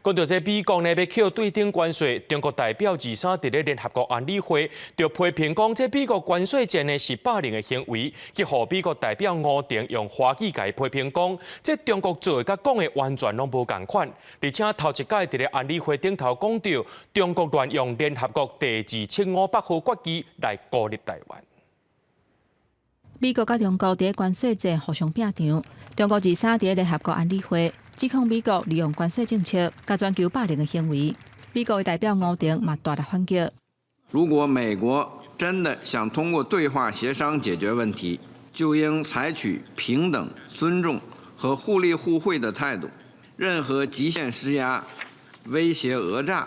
講到這美國呢欲扣對等關稅，中國代表二三佇咧聯合國安理會就批評講，這美國關稅戰呢是霸凌的行為，去予美國代表吳婷用華語共伊批評講，這中國做的佮講的完全攏無仝款，而且頭一擺佇咧安理會頂頭講著，中國亂用聯合國第2758號決議來孤立台灣。美國佮中國佇關稅戰互相拚場，中國二三佇聯合國安理會指控美國利用關稅政策，佮全球霸凌的行為。美國的代表吳婷嘛大力反擊。如果美國真的想通過對話協商解決問題，就應採取平等、尊重和互利互惠的態度。任何極限施壓、威脅、訛詐，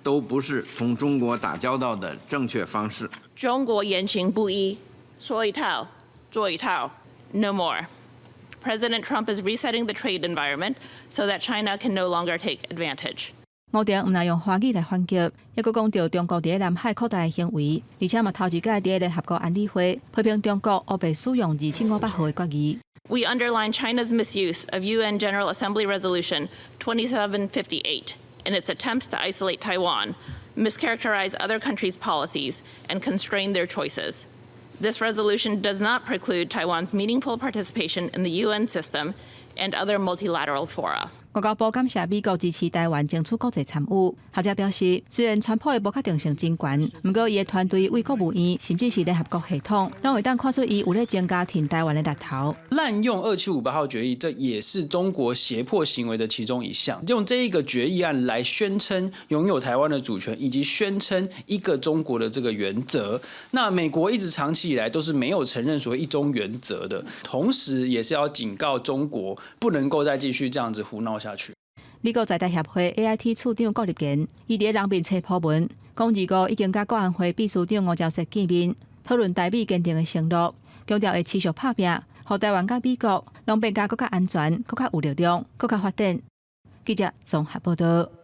都不是同中國打交道的正確方式。中國言行不一，說一套做一套，No more. President Trump is resetting the trade environment so that China can no longer take advantage. 吳婷毋但用華語來反擊，猶閣講著中國佇南海擴大的行為，而且嘛頭一擺佇聯合國安理會批評中國烏白使用2758號的決議。 We underline China's misuse of UN General Assembly Resolution 2758 in its attempts to isolate Taiwan, mischaracterize other countries' policies, and constrain their choices. This resolution does not preclude Taiwan's meaningful participation in the UN system and other multilateral fora. 外交部感謝美國支持台灣爭取國際參與。學者表示，雖然川普的無確定性真懸，毋過伊的團隊對國務院，甚至是聯合國系統，攏會當看出伊有咧增加挺台灣的力頭。濫用2758號決議，這也是中國脅迫行為的其中一項。用這一個決議案來宣稱擁有台灣的主權，以及宣稱一個中國的這個原則。那美國一直長期以來都是沒有承認所謂一中原則的，同時也是要警告中國，不能夠再繼續這樣子胡鬧下去。美國在台協會 AIT 處長顧立言，伊佇人面冊 po 文，講二五已經佮國安會秘書長吳釗燮見面，討論台美堅定的承諾，強調會持續拍拚，予台灣佮美國攏變甲閣較安全、閣較有力量、閣較發展。記者綜合報導。